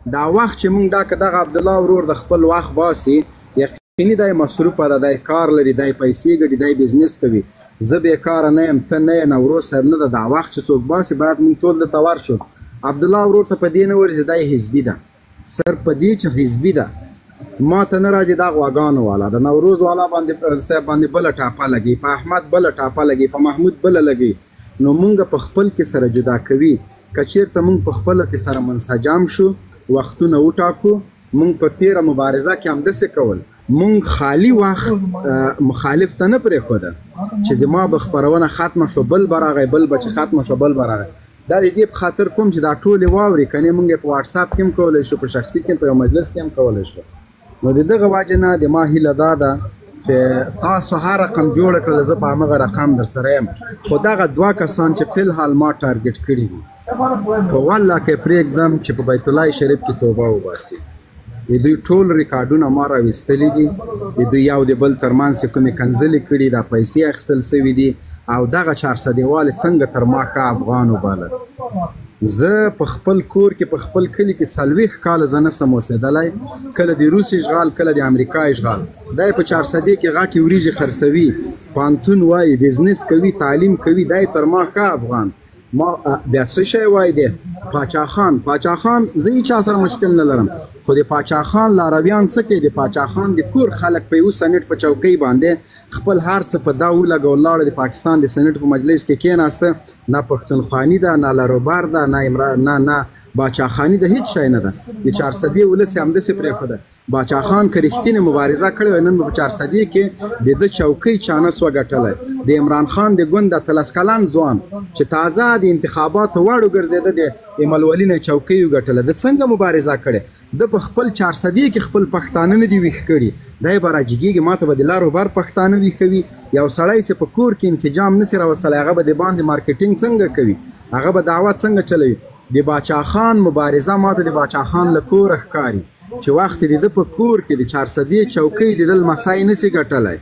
دا وخت چې مونږ دا که دغه عبدالله ورور د خپل وخت باسي، یقیني دی مصروفه ده، دی کار لري، دی پیسې ګټي، دی بزنس کوي. زه بېکاره نه یم، ته نه یې، نوروز صاحب نه ده. دا وخت چې څوک باسي باید مونږ ټول دلته ورشو. عبدالله ورور ته په دې نه ورځي دی حزبي ده، صرف په دې چې حزبي ده. ما ته نه راځي دا غواګانو والا، د نوروز والا باندې صاحب باندې بله ټاپه لګي، په احمد بله ټاپه لګي، په محمود بله لګي. نو مونږ په خپل کې سره جدا کوي. که چیرته مونږ په خپله کې سره منسجم شو، وختونه وټاکو، مونږ په تیره مبارزه کې همداسې کول. مونږ خالی وخت مخالف ته نه پرېښوده چې زما به خپرونه ختمه شو بل به راغی، بل به چې ختمه شو بل به راغی. دا د دې په خاطر کوم چې دا ټولې واوري، کنې مونږ یې په واټساپ کې هم کولی شو، په شخصي کې هم، په یو مجلس کې هم کولی شو. نو د دغه وجې نه د ما هیله دا ده چې تاسو هر رقم جوړه کړل، زه په همغه رقم در سره یم. خو دغه دوه کسان چې فی الحال ما ټارګټ کړي دي، په والله که پرېږدم چې په بیت الله شریف کې توبه وباسي. د دوی ټول ریکارډونه ما راویستلي دي، د دوی یو د بل ترمنځ کومې کنځلې کړي، دا پیسې اخیستل سوي دي، او دغه چارسدیوال څنګه تر ما ښه افغان وباله. زه په خپل کور کې په خپل کلي کې 40 کاله زه نه سم اوسېدلی، کله د روس اشغال، کله د امریکا اشغال. دی په چارسدې کې غټې وریجې خرڅوي، پانتون وایي، بزنس کوي، تعلیم کوي. دی تر ما ښه افغان. ما بیا څه شی وایي دی پاچا خان. پاچا خان زه هیچا سره مشکل نه لرم، خو د پاچا خان لارویان څه کوي؟ د پاچا خان د کور خلک په یو سنټ په چوکۍ باندې خپل هر څه په دا ولګول، لاړه د پاکستان د سنټ په مجلس کې کېناسته. نه پښتونخواني ده، نه لروبر ده، نه عمران، نه باچا خاني ده، هیڅ شی نه ده. د چارسدې ولس یې همداسې پرېښوده. باچا خان که رښتینې مبارزه کړې وای، نن به په چارسدې کې د ده چوکۍ چا نه سوه ګټلی. د عمران خان د ګوند 18 کلن ځوان چې تازه د انتخاباتو وړ وګرځېده، د ایمل ولي نه چوکۍ وګټله. ده څنګه مبارزه کړې؟ ده په خپل چارسدې کې خپل پښتانه نه دي ویښ کړي. دی به راجګېږي، ما ته به د لارو بر پښتانه ویښوي. یو سړی چې په کور کې انسجام نسي راوستلی، هغه به د باندې مارکیټینګ څنګه کوي؟ هغه به دعوت څنګه چلوي؟ د باچا خان مبارزه ما ته د باچا خان له کوره ښکاري چې وخت د ده په کور کې د چارسدې چوکۍ د ده لمسی نسي ګټلی.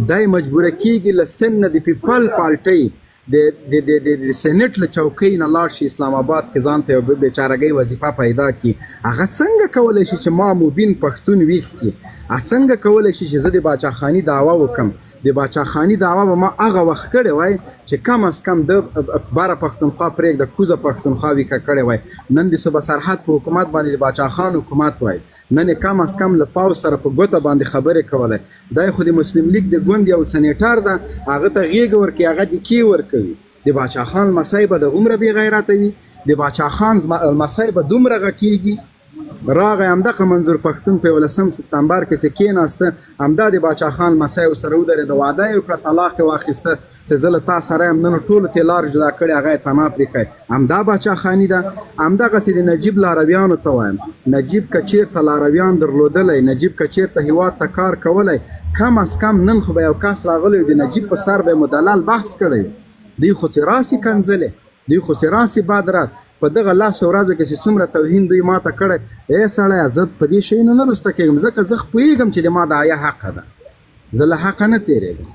دی مجبوره کېږي له سن نه د پیپل پالټۍ د د د د د سېنټ له چوکۍ نه لاړ شي اسلام آباد کې ځان ته یو بیچارګۍ وظیفه پیدا کړي. هغه څنګه کولی شي چې ما مبین پښتون ویښ کړي؟ هغه څنګه کولی شي چې زه د باچا خاني دعوه وکم؟ د باچا خاني دعوه به ما هغه وخت کړې وای چې کم از کم د بره پښتونخوا پرېږده، کوزه پښتونخوا ویښه کړې وای. نن د صوبه سرحد په حکومت باندې د باچا خان حکومت وای، نن یې کم از کم له پوځ سره په ګوته باندې خبرې کولی. دی خو د مسلم لیګ د ګوند یو سنیټر ده، هغه ته غېږه ورکوي، هغه دیکې ورکوي. د باچا خان لمسی به دغومره بې غیرته وي؟ د باچا خان لمسی به دومره غټېږي؟ راغی همدغه منظور پښتون په 11 سپتمبر کې چې کېناسته، همدا د باچا خان لمسی ورسره ودرېده، وعده یې وکړه، طلاق یې واخیسته چې زه له تا سره یم. نن ټولو ته لار جدا کړې، هغه یې تنها پرېښی. همدا باچا خاني ده. همدغسې د نجیب لارویانو ته وایم، نجیب که چېرته لارویان درلودلی، نجیب که چېرته هیواد ته کار کولی، کم از کم نن خو به یو کس راغلی د نجیب په سر به مدلل بحث کړی. دوی خو چې راسي کنځلې، دوی خو چې راسي بد رد. په دغه لاسو ورځو کې چې څومره توهین دوی ما ته کړی، ای سړیه زه په دې شیانو نه رسته کېږم، ځکه زه پوهېږم چې د ما دعیه حقه ده، زه له حقه نه تېرېږم.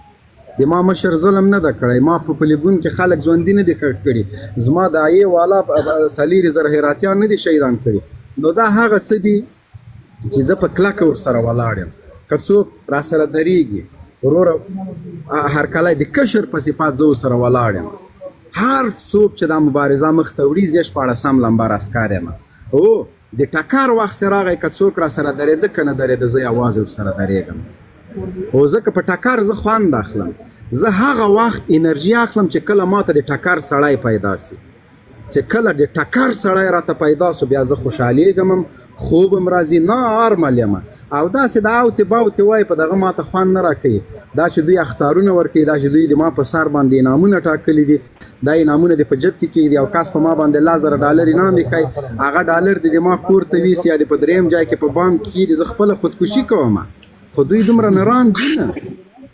د ما مشر ظلم نه ده کړی، ما په پلیګون کې خلک ژوندي نه دي ښخ کړي، زما دعیې والا 40,000 هراتیان نه دي شهیدان کړي. نو دا هغه څه دي چې زه په کلکه ورسره ولاړ یم. که څوک راسره درېږي وروره هرکلی د کشر په صفت زه ورسره ولاړ یم. هر څوک چې دا مبارزه مخ ته وړي، زه 16 لمبر عسکر یم. او د ټکر وخت چې راغی، که څوک راسره درېده که نه درېده، زه یوازې ورسره درېږم. او ځکه په ټکر زه خوند اخلم. زه هغه وخت انرژي اخلم چې کله ماته د ټکر سړی پیدا سي. چې کله د ټکر سړی راته پیدا سو، بیا زه خوشحالېږم، خوب هم راځي، نارمل یم. او داسې د اوتې باوتې وایي، په دغه ماته خوند نه راکوي. دا چې دوی اخطارونه ورکوي، دا چې دوی د ما په سر باندې انعامونه ټاکلي دي، دا انعامونه دې په جب کې کېږدي. او کس په ما باندې 10,000 ډالر انعام ایښی، هغه ډالر دې د ما کور ته ویسي یا دې په دریم ځای کې په بانک کې کېږدي، زه خپله خودکشي کوم. خو دوی دومره نران دي نه.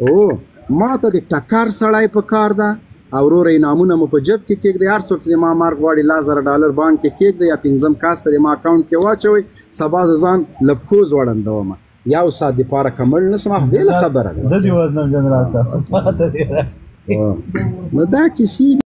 او ما ته د ټکر سړی په کار ده. او وروره انعامونه مو په جب کې کېږدئ. هر څوک چې د ما مرګ غواړي، 10,000 ډالر بانک کې کېږدئ یا پنځم کس ته د ما اکاونټ کې واچوئ، سبا زه ځان له پښو ځوړندوم. یو ساعت دپاره که مړ نه سم، بېله خبره ده. زه دې وزنم جنرال صاحب، ماته دې. نو دا کیسې